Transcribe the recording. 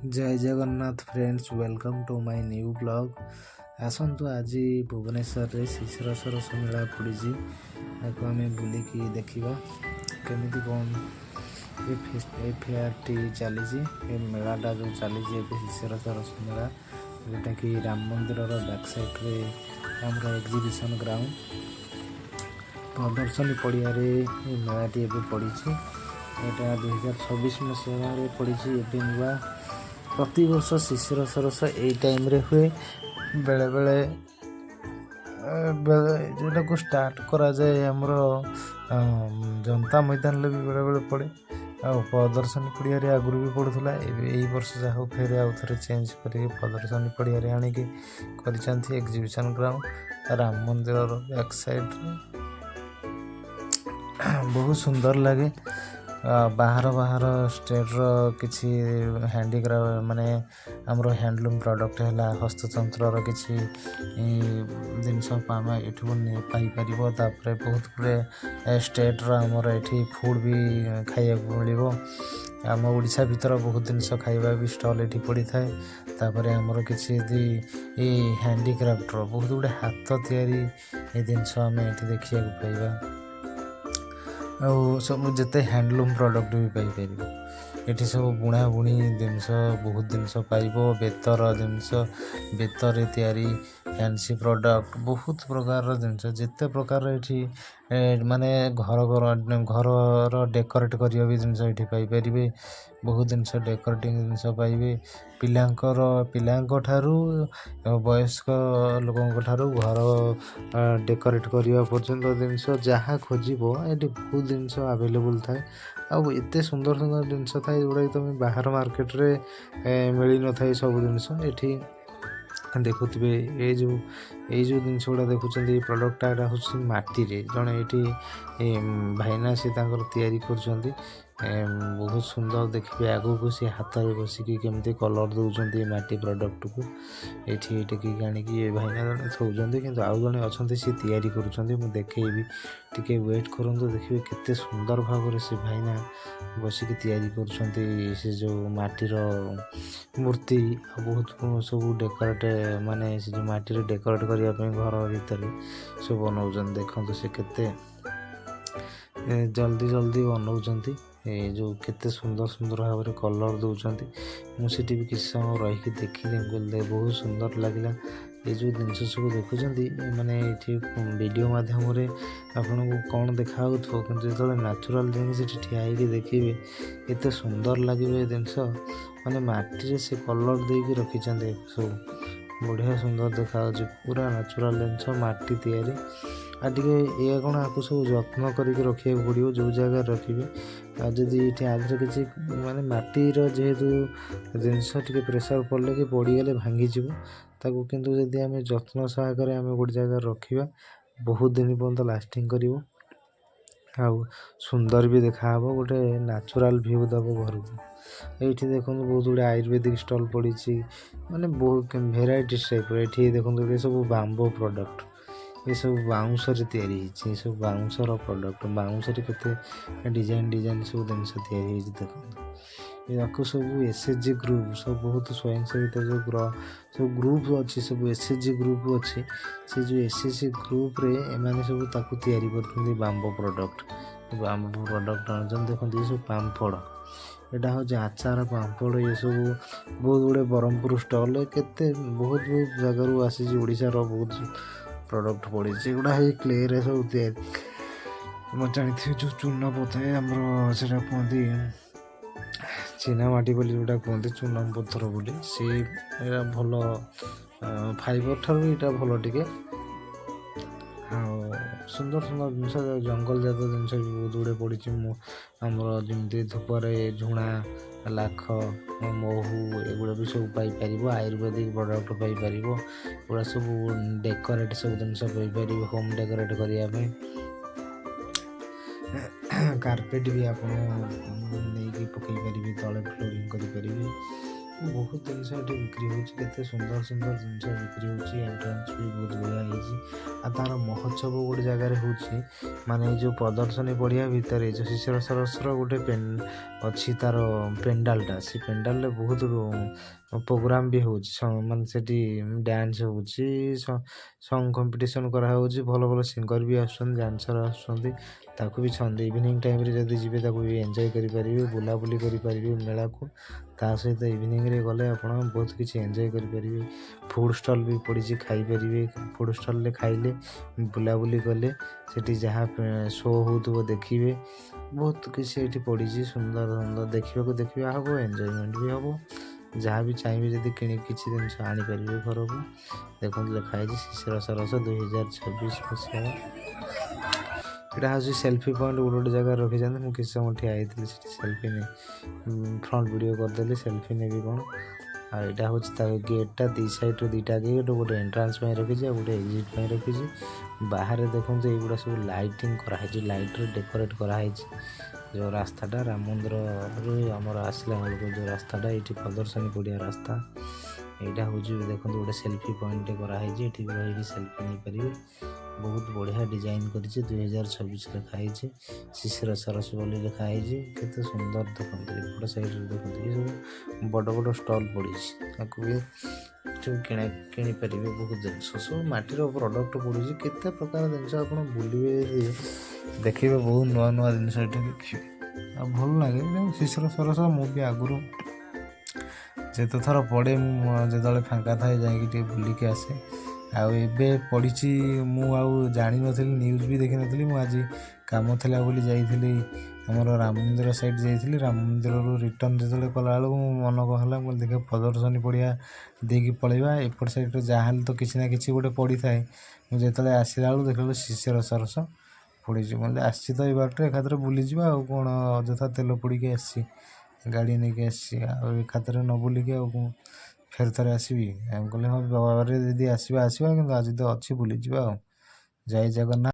Jay Jagannath friends, welcome to my new vlog। ଆସନ୍ତୁ, ଆଜି ଭୁବନେଶ୍ୱରରେ ଶିଶିର ସରସ ମେଳା ପଡ଼ିଛି। ତାକୁ ଆମେ ବୁଲିକି ଦେଖିବା କେମିତି କ'ଣ ଏ ଫେୟାରଟି ଚାଲିଛି। ଏ ମେଳାଟା ଯେଉଁ ଚାଲିଛି ଏବେ, ଶିଶିର ସରସ ମେଳା, ଯେଉଁଟାକି ରାମ ମନ୍ଦିରର ବ୍ୟାକ୍ ସାଇଡ଼୍ରେ ଆମର ଏକ୍ଜିବିସନ୍ ଗ୍ରାଉଣ୍ଡ, ପ୍ରଦର୍ଶନୀ ପଡ଼ିଆରେ ଏ ମେଳାଟି ଏବେ ପଡ଼ିଛି। ଏଇଟା 2026 ମସିହାରେ ପଡ଼ିଛି ଏବେ ନୂଆ। ପ୍ରତିବର୍ଷ ଶିଶିର ସରସ ଏଇ ଟାଇମ୍ରେ ହୁଏ। ବେଳେବେଳେ ବେଳେ ଯେଉଁଟାକୁ ଷ୍ଟାର୍ଟ କରାଯାଏ ଆମର ଜନତା ମଇଦାନରେ ବି ବେଳେବେଳେ ପଡ଼େ ଆଉ ପ୍ରଦର୍ଶନୀ ପଡ଼ିଆରେ ଆଗରୁ ବି ପଡ଼ୁଥିଲା। ଏବେ ଏଇ ବର୍ଷ ଯାହା ହଉ ଫେରେ ଆଉ ଥରେ ଚେଞ୍ଜ କରିକି ପ୍ରଦର୍ଶନୀ ପଡ଼ିଆରେ ଆଣିକି କରିଛନ୍ତି, ଏକ୍ଜିବିସନ୍ ଗ୍ରାଉଣ୍ଡ, ରାମ ମନ୍ଦିରର ବ୍ୟାକ୍ ସାଇଡ଼୍ରେ। ବହୁତ ସୁନ୍ଦର ଲାଗେ। ବାହାର ବାହାର ଷ୍ଟେଟ୍ର କିଛି ହ୍ୟାଣ୍ଡିକ୍ରାଫ୍ଟ, ମାନେ ଆମର ହ୍ୟାଣ୍ଡଲୁମ୍ ପ୍ରଡ଼କ୍ଟ ହେଲା, ହସ୍ତତନ୍ତ୍ରର କିଛି ଜିନିଷ ଆମେ ଏଠୁ ପାଇପାରିବ। ତାପରେ ବହୁତ ଗୁଡ଼ିଏ ଷ୍ଟେଟ୍ର ଆମର ଏଠି ଫୁଡ଼୍ ବି ଖାଇବାକୁ ମିଳିବ। ଆମ ଓଡ଼ିଶା ଭିତର ବହୁତ ଜିନିଷ ଖାଇବା ବି ଷ୍ଟଲ୍ ଏଠି ପଡ଼ିଥାଏ। ତାପରେ ଆମର କିଛି ଯଦି ଏଇ ହ୍ୟାଣ୍ଡିକ୍ରାଫ୍ଟର ବହୁତ ଗୁଡ଼ିଏ ହାତ ତିଆରି ଏ ଜିନିଷ ଆମେ ଏଠି ଦେଖିବାକୁ ପାଇବା। ଆଉ ସବୁ ଯେତେ ହ୍ୟାଣ୍ଡଲୁମ୍ ପ୍ରଡ଼କ୍ଟ ବି ପାଇପାରିବ ଏଠି। ସବୁ ବୁଣା ବୁଣି ଜିନିଷ, ବହୁତ ଜିନିଷ ପାଇବ। ବେତର ଜିନିଷ, ବେତରେ ତିଆରି ଫ୍ୟାନ୍ସି ପ୍ରଡ଼କ୍ଟ, ବହୁତ ପ୍ରକାରର ଜିନିଷ, ଯେତେ ପ୍ରକାରର ଏଠି ମାନେ ଘର ଘରର ଡେକୋରେଟ୍ କରିବା ବି ଜିନିଷ ଏଠି ପାଇପାରିବେ। ବହୁତ ଜିନିଷ, ଡେକୋରେଟିଂ ଜିନିଷ ପାଇବେ। ପିଲାଙ୍କ ଠାରୁ ବୟସ୍କ ଲୋକଙ୍କ ଠାରୁ ଘର ଡେକୋରେଟ୍ କରିବା ପର୍ଯ୍ୟନ୍ତ ଜିନିଷ ଯାହା ଖୋଜିବ, ଏଠି ବହୁତ ଜିନିଷ ଆଭେଲେବୁଲ୍ ଥାଏ। ଆଉ ଏତେ ସୁନ୍ଦର ସୁନ୍ଦର ଜିନିଷ ଥାଏ, ଯେଉଁଟାକି ତୁମେ ବାହାର ମାର୍କେଟରେ ମିଳିନଥାଏ ସବୁ ଜିନିଷ। ଏଠି ଦେଖୁଥିବେ, ଏଇ ଯେଉଁ ଜିନିଷ ଗୁଡ଼ା ଦେଖୁଛନ୍ତି, ଏଇ ପ୍ରଡ଼କ୍ଟଟା, ଏଇଟା ହେଉଛି ମାଟିରେ। ଜଣେ ଏଇଠି ଭାଇନା, ସେ ତାଙ୍କର ତିଆରି କରୁଛନ୍ତି। ବହୁତ ସୁନ୍ଦର। ଦେଖିବେ ଆଗକୁ ସେ ହାତରେ ବସିକି କେମିତି କଲର୍ ଦେଉଛନ୍ତି ଏ ମାଟି ପ୍ରଡ଼କ୍ଟକୁ। ଏଇଠି ଟେକିକି ଆଣିକି ଏ ଭାଇନା ଜଣେ ଥୋଉଛନ୍ତି, କିନ୍ତୁ ଆଉ ଜଣେ ଅଛନ୍ତି, ସେ ତିଆରି କରୁଛନ୍ତି। ମୁଁ ଦେଖେଇବି, ଟିକେ ୱେଟ୍ କରନ୍ତୁ। ଦେଖିବେ କେତେ ସୁନ୍ଦର ଭାବରେ ସେ ଭାଇନା ବସିକି ତିଆରି କରୁଛନ୍ତି ସେ ଯେଉଁ ମାଟିର ମୂର୍ତ୍ତି ଆଉ ବହୁତ ସବୁ ଡେକୋରେଟ୍, ମାନେ ସେ ଯେଉଁ ମାଟିରେ ଡେକୋରେଟ୍ କରିବା ପାଇଁ ଘର ଭିତରେ ସବୁ ବନଉଛନ୍ତି। ଦେଖନ୍ତୁ, ସେ କେତେ ଜଲ୍ଦି ଜଲ୍ଦି ବନଉଛନ୍ତି। ଏ ଯେଉଁ କେତେ ସୁନ୍ଦର ସୁନ୍ଦର ଭାବରେ କଲର୍ ଦେଉଛନ୍ତି। ମୁଁ ସେଠି ବି କିଛି ସମୟ ରହିକି ଦେଖିଲି। ମୁଁ କହିଲି, ବହୁତ ସୁନ୍ଦର ଲାଗିଲା। ଏ ଯେଉଁ ଜିନିଷ ସବୁ ଦେଖୁଛନ୍ତି, ମାନେ ଏଠି ଭିଡ଼ିଓ ମାଧ୍ୟମରେ ଆପଣଙ୍କୁ କ'ଣ ଦେଖାହେଉଥିବ, କିନ୍ତୁ ଯେତେବେଳେ ନ୍ୟାଚୁରାଲ୍ ଯାଇକି ସେଠି ଠିଆ ହେଇକି ଦେଖିବେ, ଏତେ ସୁନ୍ଦର ଲାଗିବ ଏ ଜିନିଷ। ମାନେ ମାଟିରେ ସେ କଲର୍ ଦେଇକି ରଖିଛନ୍ତି ସବୁ, ବଢ଼ିଆ ସୁନ୍ଦର ଦେଖାଯାଉଛି। ପୁରା ନ୍ୟାଚୁରାଲ୍ ଜିନିଷ, ମାଟି ତିଆରି। ଆଉ ଟିକେ ଏଇଆ କ'ଣ, ଆକୁ ସବୁ ଯତ୍ନ କରିକି ରଖିବାକୁ ପଡ଼ିବ ଯେଉଁ ଜାଗାରେ ରଖିବେ। ଆଉ ଯଦି ଏଇଠି ଆ ଦେହରେ କିଛି, ମାନେ ମାଟିର ଯେହେତୁ ଜିନିଷ, ଟିକେ ପ୍ରେସର୍ ପଡ଼ିଲେ କି ପଡ଼ିଗଲେ ଭାଙ୍ଗିଯିବ ତାକୁ। କିନ୍ତୁ ଯଦି ଆମେ ଯତ୍ନ ସହକାରେ ଆମେ ଗୋଟେ ଜାଗାରେ ରଖିବା, ବହୁତ ଦିନ ପର୍ଯ୍ୟନ୍ତ ଲାଷ୍ଟିଂ କରିବ ଆଉ ସୁନ୍ଦର ବି ଦେଖାହେବ, ଗୋଟେ ନ୍ୟାଚୁରାଲ୍ ଭ୍ୟୁ ଦେବ ଘରକୁ। ଏଇଠି ଦେଖନ୍ତୁ, ବହୁତ ଗୁଡ଼ିଏ ଆୟୁର୍ବେଦିକ ଷ୍ଟଲ୍ ପଡ଼ିଛି, ମାନେ ବହୁତ ଭେରାଇଟିସ୍ ଟାଇପ୍ର। ଏଠି ଦେଖନ୍ତୁ, ଏ ସବୁ ବାମ୍ବୋ ପ୍ରଡ଼କ୍ଟ, ଏସବୁ ବାଉଁଶରେ ତିଆରି ହେଇଛି। ଏସବୁ ବାଉଁଶର ପ୍ରଡ଼କ୍ଟ। ବାଉଁଶରେ କେତେ ଡିଜାଇନ୍ ଡିଜାଇନ୍ ସବୁ ଜିନିଷ ତିଆରି ହେଇଛି ଦେଖନ୍ତୁ। ୟାକୁ ସବୁ ଏସ୍ଏଚଜି ଗ୍ରୁପ୍ ସବୁ, ବହୁତ ସ୍ୱୟଂସହାୟିତ ଯେଉଁ ସବୁ ଗ୍ରୁପ୍ ଅଛି, ସବୁ ଏସ୍ଏଚଜି ଗ୍ରୁପ୍ ଅଛି। ସେ ଯେଉଁ ଏସ୍ଏଚଜି ଗ୍ରୁପ୍ରେ ଏମାନେ ସବୁ ତାକୁ ତିଆରି କରୁଛନ୍ତି। ବାମ୍ବୋ ପ୍ରଡ଼କ୍ଟ, ବାମ୍ବୋ ପ୍ରଡ଼କ୍ଟ ଆଣୁଛନ୍ତି। ଦେଖନ୍ତୁ, ଏସବୁ ପାମ୍ପଡ଼, ଏଇଟା ହେଉଛି ଆଚାର, ପାମ୍ପଡ଼, ଏସବୁ ବହୁତ ଗୁଡ଼ିଏ ବ୍ରହ୍ମପୁର ଷ୍ଟଲ୍, କେତେ ବହୁତ ବହୁତ ଜାଗାରୁ ଆସିଛି। ଓଡ଼ିଶାର ବହୁତ ପ୍ରଡ଼କ୍ଟ ପଡ଼ିଛି। ଏଗୁଡ଼ା ହେଇ କ୍ଲେରେ ସବୁ ତିଆରି। ଆପଣ ଜାଣିଥିବେ, ଯେଉଁ ଚୂନ ପଥର ଆମର, ସେଇଟା କୁହନ୍ତି ଚିନା ମାଟି ବୋଲି, ଯେଉଁଟା କୁହନ୍ତି ଚୂନ ପଥର ବୋଲି, ସେ ଏଇଟା ଭଲ। ଫାଇବର ଠାରୁ ଏଇଟା ଭଲ ଟିକେ। ଆଉ ସୁନ୍ଦର ସୁନ୍ଦର ଜିନିଷ, ଜଙ୍ଗଲ ଜାତ ଜିନିଷ ବି ବହୁତ ଗୁଡ଼ିଏ ପଡ଼ିଛି। ମୁଁ ଆମର ଯେମିତି ଧୂପରେ ଝୁଣା, ଲାଖ, ମହୁ, ଏଗୁଡ଼ା ବି ସବୁ ପାଇପାରିବ। ଆୟୁର୍ବେଦିକ ପ୍ରଡ଼କ୍ଟ ପାଇପାରିବ। ଏଗୁଡ଼ା ସବୁ ଡେକୋରେଟ୍ ସବୁ ଜିନିଷ ପାଇପାରିବ, ହୋମ୍ ଡେକୋରେଟ୍ କରିବା ପାଇଁ। କାର୍ପେଟ୍ ବି ଆପଣ ନେଇକି ପକାଇ ପାରିବେ, ତଳେ ଫ୍ଲୋରିଂ କରିପାରିବେ। ବହୁତ ଜିନିଷ ଏଠି ବିକ୍ରି ହେଉଛି। କେତେ ସୁନ୍ଦର ସୁନ୍ଦର ଜିନିଷ ବିକ୍ରି ହେଉଛି। ଏଣ୍ଟ୍ରାନ୍ସ ବି ବହୁତ ବଢ଼ିଆ ହେଇଛି। ଆଉ ତାର ମହୋତ୍ସବ ଗୋଟେ ଜାଗାରେ ହେଉଛି, ମାନେ ଏଇ ଯେଉଁ ପ୍ରଦର୍ଶନୀ ପଡ଼ିଆ ଭିତରେ ଯେଉଁ ଶିଶିର ସରସର ଗୋଟେ ଅଛି, ତାର ପେଣ୍ଡାଲଟା, ସେ ପେଣ୍ଡାଲରେ ବହୁତ ପ୍ରୋଗ୍ରାମ ବି ହେଉଛି। ମାନେ ସେଠି ଡ୍ୟାନ୍ସ ହେଉଛି, ସଙ୍ଗ କମ୍ପିଟିସନ୍ କରାହେଉଛି। ଭଲ ଭଲ ସିଙ୍ଗର ବି ଆସୁଛନ୍ତି, ଡ୍ୟାନ୍ସର ଆସୁଛନ୍ତି। ତାକୁ ବି ସନ୍ଧ୍ୟା ଇଭିନିଂ ଟାଇମ୍ରେ ଯଦି ଯିବେ, ତାକୁ ବି ଏନ୍ଜୟ କରିପାରିବେ, ବୁଲାବୁଲି କରିପାରିବେ ମେଳାକୁ। ତା ସହିତ ଇଭିନିଂରେ ଗଲେ ଆପଣ ବହୁତ କିଛି ଏନ୍ଜୟ କରିପାରିବେ। ଫୁଡ଼୍ ଷ୍ଟଲ୍ ବି ପଡ଼ିଛି, ଖାଇପାରିବେ। ଫୁଡ଼୍ ଷ୍ଟଲ୍ରେ ଖାଇଲେ, ବୁଲାବୁଲି କଲେ, ସେଠି ଯାହା ଶୋ ହେଉଥିବ ଦେଖିବେ। ବହୁତ କିଛି ଏଠି ପଡ଼ିଛି ସୁନ୍ଦର ସୁନ୍ଦର ଦେଖିବାକୁ। ଦେଖିବା ହେବ, ଏନ୍ଜୟମେଣ୍ଟ ବି ହେବ। ଯାହା ବି ଚାହିଁବେ ଯଦି କିଣି କିଛି ଜିନିଷ ଆଣିପାରିବେ ଘରକୁ। ଦେଖନ୍ତୁ, ଲେଖା ହେଇଛି ଶିଶିର ସରସ 2026 ମସିହାର। ଏଇଟା ହେଉଛି ସେଲ୍ଫି ପଏଣ୍ଟ। ଗୋଟେ ଗୋଟେ ଜାଗାରେ ରଖିଛନ୍ତି। ମୁଁ କିଛି ସମୟ ଠିଆ ହେଇଥିଲି ସେଠି, ସେଲ୍ଫି ନେଇ ଫ୍ରଣ୍ଟ ଭିଡ଼ିଓ କରିଦେଲି। ସେଲ୍ଫି ନେବି କ'ଣ? ଆଉ ଏଇଟା ହେଉଛି ତା ଗେଟ୍ଟା। ଦୁଇ ସାଇଡ଼୍ରୁ ଦୁଇଟା ଗେଟ୍, ଗୋଟେ ଏଣ୍ଟ୍ରାନ୍ସ ପାଇଁ ରଖିଛି ଆଉ ଗୋଟେ ଏକ୍ଜିଟ୍ ପାଇଁ ରଖିଛି। ବାହାରେ ଦେଖନ୍ତୁ, ଏଇଗୁଡ଼ା ସବୁ ଲାଇଟିଂ କରାହେଇଛି, ଲାଇଟ୍ରେ ଡେକୋରେଟ୍ କରାହେଇଛି। ଯେଉଁ ରାସ୍ତାଟା ରାମ ମନ୍ଦିରରୁ ଆମର ଆସିଲା ବେଳକୁ ଯେଉଁ ରାସ୍ତାଟା, ଏଇଠି ପ୍ରଦର୍ଶନୀ ପଡ଼ିଆ ରାସ୍ତା ଏଇଟା ହେଉଛି। ଦେଖନ୍ତୁ, ଗୋଟେ ସେଲ୍ଫି ପଏଣ୍ଟଟେ କରାହେଇଛି। ଏଠି ବି ରହିକି ସେଲ୍ଫି ନେଇପାରିବେ। ବହୁତ ବଢ଼ିଆ ଡିଜାଇନ୍ କରିଛି। 2026 ଲେଖା ହେଇଛି, ଶିଶିର ସରସ ବୋଲି ଲେଖା ହେଇଛି। କେତେ ସୁନ୍ଦର ଦେଖନ୍ତୁ। ଏପଟ ସାଇଡ଼ରେ ଦେଖନ୍ତୁ, ଏ ସବୁ ବଡ଼ ବଡ଼ ଷ୍ଟଲ୍ ପଡ଼ିଛି। ତାକୁ ବି ସବୁ କିଣା କିଣିପାରିବେ। ବହୁତ ଜିନିଷ ସବୁ ମାଟିର ପ୍ରଡ଼କ୍ଟ ପଡ଼ୁଛି। କେତେ ପ୍ରକାର ଜିନିଷ। ଆପଣ ବୁଲିବେ ଯଦି ଦେଖିବେ, ବହୁତ ନୂଆ ନୂଆ ଜିନିଷ ଏଠି ଦେଖିବେ ଆଉ ଭଲ ଲାଗେ। ଶିଶିର ସରସ ମୁଁ ବି ଆଗରୁ ଯେତେ ଥର ପଡ଼େ, ମୁଁ ଯେତେବେଳେ ଫାଙ୍କା ଥାଏ ଯାଇକି ଟିକେ ବୁଲିକି ଆସେ। ଆଉ ଏବେ ପଡ଼ିଛି, ମୁଁ ଆଉ ଜାଣିନଥିଲି, ନ୍ୟୁଜ୍ ବି ଦେଖିନଥିଲି। ମୁଁ ଆଜି କାମ ଥିଲା ବୋଲି ଯାଇଥିଲି, ଆମର ରାମ ମନ୍ଦିର ସାଇଡ଼୍ ଯାଇଥିଲି। ରାମ ମନ୍ଦିରରୁ ରିଟର୍ଣ୍ଣ ଯେତେବେଳେ କଲାବେଳକୁ ମୋ ମନ କ'ଣ ହେଲା, ମୁଁ କହିଲି ଦେଖିବା ପ୍ରଦର୍ଶନୀ ପଡ଼ିଆ ଦେଇକି ପଳେଇବା। ଏପଟ ସାଇଡ଼୍ରେ ଯାହାହେଲେ ତ କିଛି ନା କିଛି ଗୋଟେ ପଡ଼ିଥାଏ। ମୁଁ ଯେତେବେଳେ ଆସିଲା ବେଳକୁ ଦେଖିଲା ବେଳକୁ ଶିଶିର ସରସ ପଡ଼ିଛି। ମୁଁ କହିଲି ଆସିଛି ତ ଏଇ ବାଟରେ, ଏକାଥରେ ବୁଲିଯିବା। ଆଉ କ'ଣ ଅଯଥା ତେଲ ପୋଡ଼ିକି ଆସିଛି, ଗାଡ଼ି ନେଇକି ଆସିଛି, ଆଉ ଏକାଥରେ ନ ବୁଲିକି ଆଉ କ'ଣ ଫେର ଥରେ ଆସିବି? ମୁଁ କହିଲି ହଁ, ପରେ ଯଦି ଆସିବା ଆସିବା, କିନ୍ତୁ ଆଜି ତ ଅଛି, ବୁଲିଯିବା। ଆଉ ଜୟ ଜଗନ୍ନାଥ।